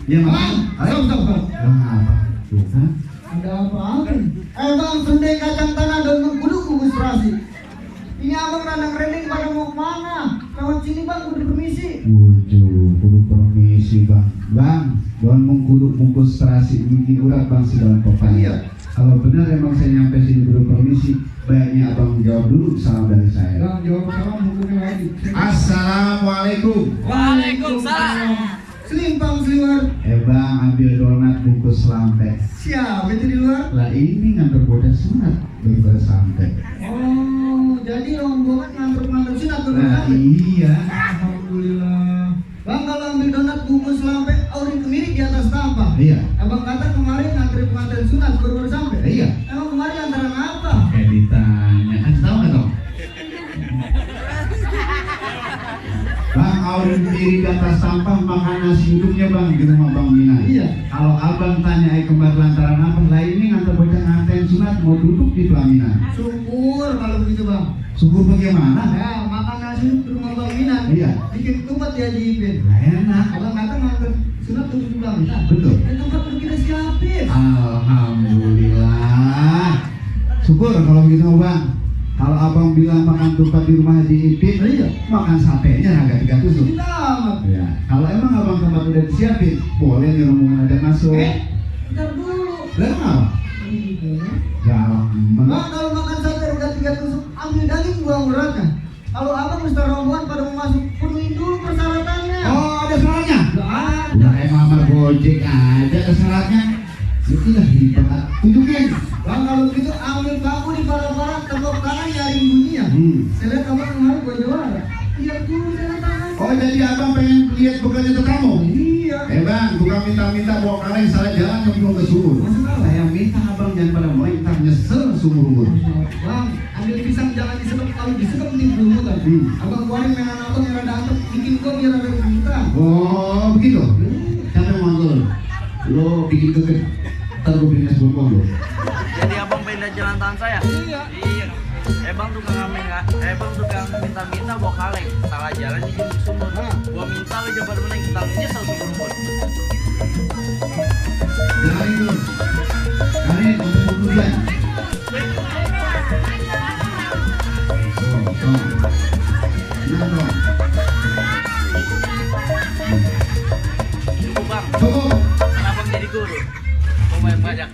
Ya bang, ayo bang. Apa? Bukan? Ada apa? Bang, sendeng kacang tanah dan mengkudu kubus terasi. Ini abang radang rendeng pada mau kemana? Lewat sini bang, kudu permisi. Kudu permisi bang. Bang, don mengkudu bungkus terasi bikin urat bang dalam pepaya. Iya. Kalau benar emang saya nyampe sini kudu permisi, baiknya abang jawab dulu salam dari saya. Bang, jawab salam hukumnya lagi. Assalamualaikum. Waalaikumsalam. Selimpang seliwar. Bang, ambil donat bungkus lampe. Siapa itu di luar? Lah ini ngantar bocah sunat daripada sampai. Oh, jadi rombongan nganter sunat tuh. Nah iya. Alhamdulillah. Bang, kalau ambil donat bungkus lampe, aurin kemirik di atas tampah. Iya. Abang kata kemarin ngantri pengantin sunat baru sampai. Iya. Emang kemarin antaran apa? Kayak ditanya, tahu nggak dong? Bang, aurin diri di atas sampah makan nasi uduknya bang di rumah Bang Mina. Iya. Kalau abang tanya kembar lantaran apa, lah ini ngantar bocah nganten sunat mau duduk di pelaminan. Syukur kalau begitu bang. Syukur bagaimana? Ya, makan nasi uduk di rumah Bang Mina. Iya. Bikin tempat dia diipin. Lah enak. Abang kata nganter sunat duduk di Bang Mina. Betul. Dan tempat udah kita siapin. Alhamdulillah. Syukur kalau begitu bang. Kalau abang bilang makan tempat di rumah Haji Ipin, Iya. makan satenya harga 3 tusuk. Selamat. Ya, kalau emang abang tempat udah disiapin, boleh nih rombongan ada masuk. Ntar dulu. Lah kenapa? Gampang. Bang, kalau makan sate harga 3 tusuk, ambil daging buang uratnya. Kalau abang mesti rombongan pada mau masuk, penuhin dulu persyaratannya. Oh, ada syaratnya? Nggak ada. Udah kayak mama Gojek aja ke syaratnya. Itulah hebat. Tunjukin. Bang, kalau gitu ambil bambu di para-para, tengok kanan nyari bunyinya. Saya lihat abang kemarin gua juara. Lihat dulu jalan tangan. Oh, jadi abang pengen lihat bekerja ke kamu? Iya. Bang, bukan minta-minta bawa kaleng salah jalan nyemplung ke sumur. Saya minta abang jangan pada melintang nyesel sumur umur. Bang, ambil pisang jangan disekep, kalau disekep nih belum tadi. Abang keluarin mainan abang yang rada antep, bikin gua biar ada kejutan. Oh, begitu? Siapa yang mantul? Lo bikin keket, ntar gue beliin es bonbon lo. Jadi abang pindah jalan tangan saya? Iya. Bang tukang minta bawa kaleng. Salah jalan di sumur. Gua minta lu jabar meneng tangannya selalu sumur. Jangan itu. Kalian untuk ujian. Tenang dong. Cukup bang. Cukup. Kenapa jadi guru? Mau bayar pajak.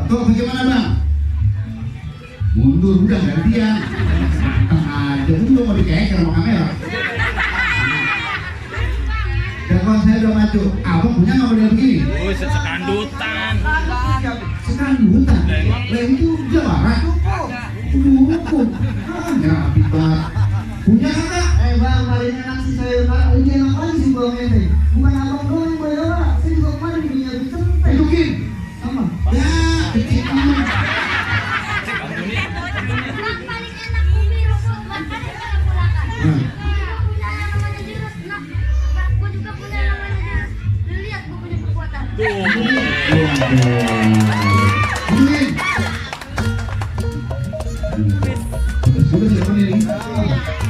Tuh bagaimana bang? Mundur udah gantian. Aja udah mau dikeker sama kamera. Telepon saya udah maju. Abang punya nggak model begini? Oh, sekandutan. Sekandutan. Lah itu jawara. Cukup. Ya pibat. Punya kagak? Bang, paling enak sih sayur kara. Ini enak lagi sih bawang ini. Bukan abang doang yang boleh juara. Saya juga kemarin punya centeng. Tunjukin. Sama. Ya, kecil amat. Bang, paling enak umi rokok buat pada dalam pulakan. Aku punya namanya jurus. Nah, aku juga punya namanya jurus. Lu lihat gue punya kekuatan. Tunjukin. Sudah siapa nih?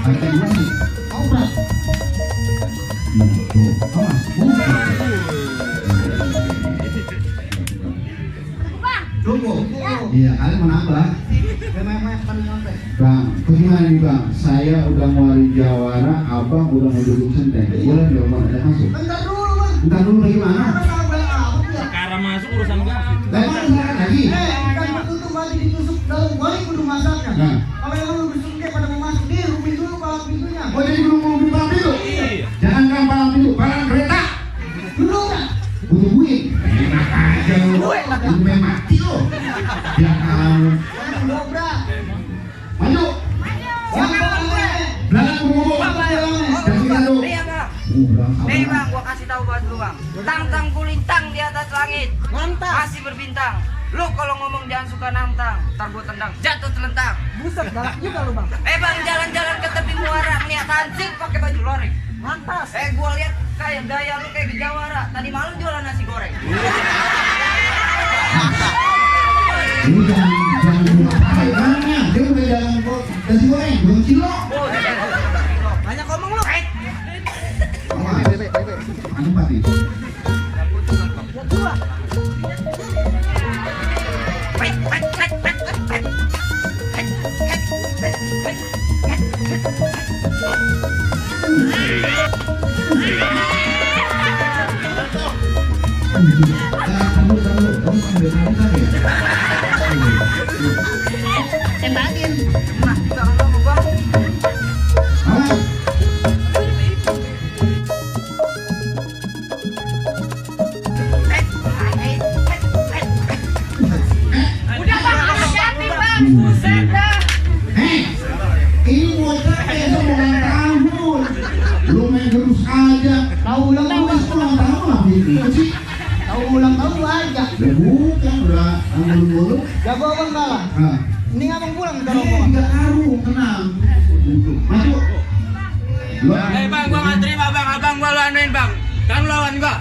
Ada dua nih. Obrak. Tuh, awas. Bang, Cukup. Iya, kalian mau nambah? Memang paling nyontek. Bang, bagaimana nih bang? Saya udah ngeluarin jawara, abang udah mau duduk centeng. Boleh dong bang, ada masuk. Bentar dulu bang. Entar dulu bagaimana? Apa abang apa ya? Sekarang masuk urusan gua. Lah mana sekarang lagi? Kan betul balik ditusuk dalam goreng kudu masaknya. Nah. Kalau yang lu besok dia pada mau masuk, dia rumin dulu palang pintunya. Oh jadi belum mau palang pintu? Iya. Jangan kan palang pintu, palang kereta. Dulu kan? Tungguin. Enak aja lu. Lu main mati lu. Ya kamu. Jangan dobrak. Maju. Bang, bang, Belakang ngomong. bang. Jangan lu. Nih bang, gua kasih tahu buat lu bang. Tang-tang kulintang di atas langit, Mantap. masih berbintang. Lu kalau ngomong jangan suka nantang, ntar gua tendang, jatuh telentang. Buset, galak juga lu bang. Bang, jalan-jalan ke tepi muara, niat hansip pakai baju loreng. Mantas. Gua lihat kayak gaya lu kayak gejawara. Tadi malam jualan nasi goreng. Ini jangan buat apa ya? Dia udah jalan kok nasi goreng, belum cilok. Banyak ngomong lu. Awas. Anu pati. Ya dua. Kamu ambil nanti ya. Tembakin. Nah, jangan lama bang. Awas. Udah bang, hati-hati bang. Buset dah. Ini bocah besok ulang tahun. Lu main terus aja. Tahu ulang Lu tahun. ulang tahun apa ini sih? Tahu ulang tahun aja. Ya bukan, udah anggun-anggun. Jago abang kalah. Ah. Ini abang pulang ke Ini rumah. 3 karung, tenang. Masuk. Lu Bang, gua nggak terima bang, abang gua lawanin bang. Kan lawan gua.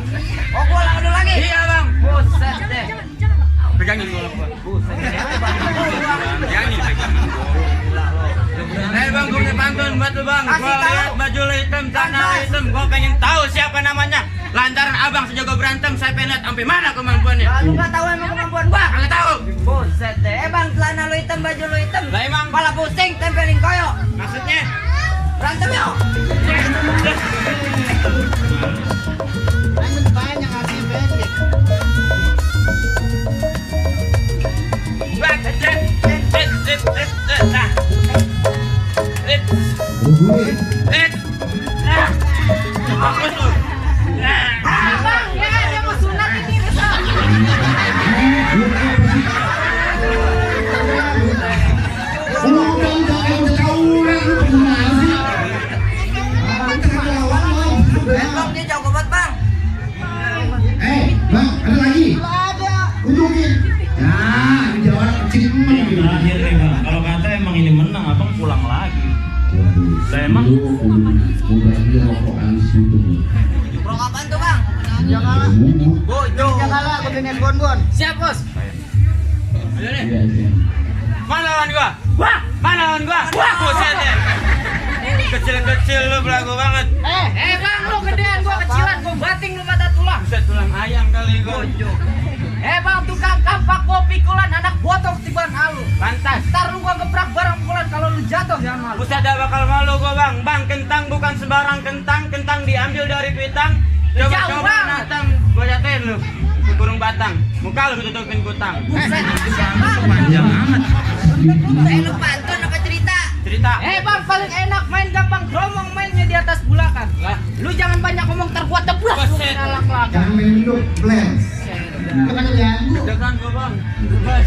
Oh, gua lawan lu lagi. Iya bang. Buset deh. Pegangin gua bang. Buset deh. Pegangin pegangan gua. Bang, gua punya pantun buat lu bang. Kasih Gua tahu. lihat baju lu hitam, celana lu hitam. Gua pengen tahu siapa namanya. Lantaran abang sejago berantem, saya pengen lihat sampai mana kemampuannya. Lah, lu nggak tahu emang kemampuan gua. Nggak tahu. Buset deh. Bang, celana lu hitam, baju lu hitam. Lah emang Kepala pusing, tempelin koyo. maksudnya Berantem yuk. Main banyak ngasih pendek. bang, nah. Gue. Bagus lu. Bang, ya dia mau sunat ini besok. Lu udah tawuran lu gimana sih? Kita lawan lo. Bang, dia jago banget bang. Bang, ada lagi. Ada. Unjukin. Nah, ini jawaban kecil emang. Terakhir nih bang, kalau kata emang ini menang, abang pulang lagi. Lah emang Udah dia rokokan situ. Bro, apaan tuh bang? Jangan kalah. Bojo. Jangan kalah. Aku dengan bon-bon. Siap bos. ayo nih. Iya. Mana lawan gua? Wah, mana lawan gua? Wah, buset deh. Kecil-kecil lu belagu banget. Bang, lu gedean gua kecilan, gua bating lu mata tulang. Buset tulang ayam kali gua. Bojo. Bang, tukang kampak gua pikulan anak botok tiban halu. Pantas. Ntar lu gua gebrak barang pukulan kalau lu jatuh jangan malu. Buset dah bakal malu gua bang. Bang, kentang bukan sembarang kentang. Kentang diambil dari pitang. Jauh, Coba-coba Bang. natam, gua jatuhin lu. Ke kurung batang. Muka lu tutupin kutang. Buset. Panjang amat. Lu pantun apa cerita? Cerita. Bang, paling enak main gampang gromong mainnya di atas bulakan. Lah. Lu jangan banyak ngomong terkuat teblas lu Buset. ngalak laka. Jangan main hidup, plan. Jangan ganggu. Degan gua bang. Bebas.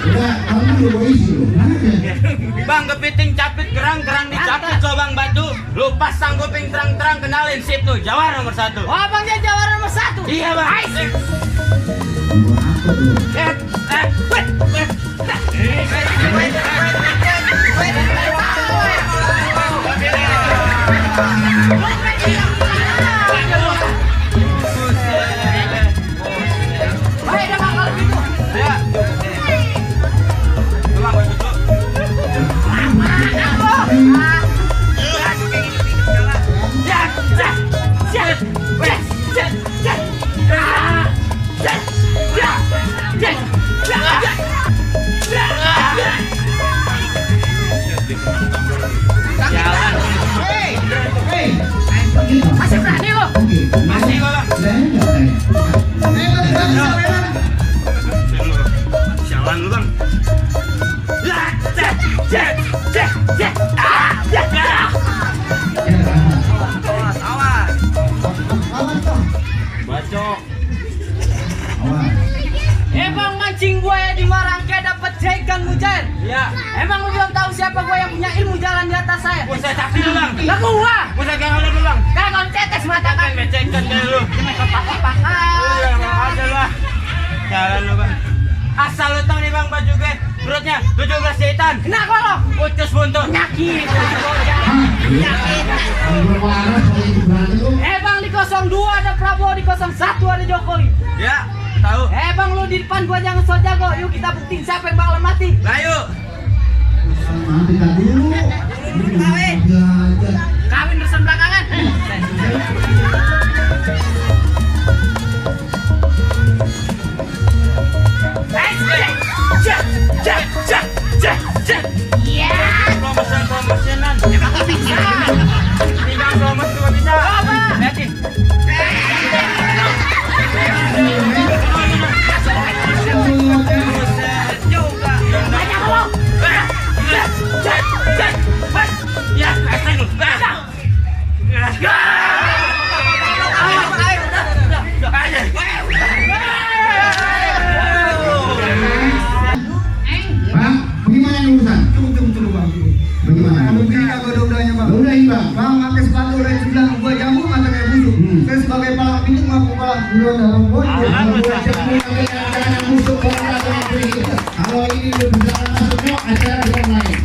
Udah, kamu dulu isi lu. Bang, kepiting capit gerang dicapit gobang batu. Lu pasang kuping terang-terang kenalin situ Jawara nomor 1. Oh, bang dia jawara nomor 1. Iya bang. Gua apa tuh? Masih berani lo? Masih gua bang. Sialan lu bang. Awas, awas. Lawan tuh. Bacok. Bang, mancing gue ya di Marangke dapat jegan mujair. Iya. Emang lu belum tahu siapa gue yang punya ilmu jalan di atas saya? Buset saksi lu bang. Lah gua. Buset kayak lu bang. Kagak deh lu. Jangan kopak-kopakan. Iya, mau aja lah. Jalan lu bang. Asal lu tau nih bang baju gue. Perutnya 17 jahitan. Kenapa lo? Ucus buntu. Nyakit. Kalau waras kalau itu berani lu. Bang di 02 ada Prabowo, di 01 ada Jokowi. Ya, tahu. Bang lu di depan gua jangan so jago. Yuk kita buktiin siapa yang bakalan mati. Lah yuk. Nanti kan dulu. Kawin. Aja. Kawin bersama belakangan. Iya. Promotion-promotionan. Emang gak bisa. Tinggal promosi juga bisa. Coba. Liatin. Buset juga. Banyak lo. Ya, kasih lu. Bang, bagaimana nih urusan? Tunggu bang. Bagaimana? Kamu beli kagak udah-udahnya bang? Udahin bang. Bang pakai sepatu dari sebelah gua jamur mata kayak busuk. Saya sebagai palang pintu ngaku palang duluan dalam bos. Kalau ini udah berjalan masuknya acara yang lain.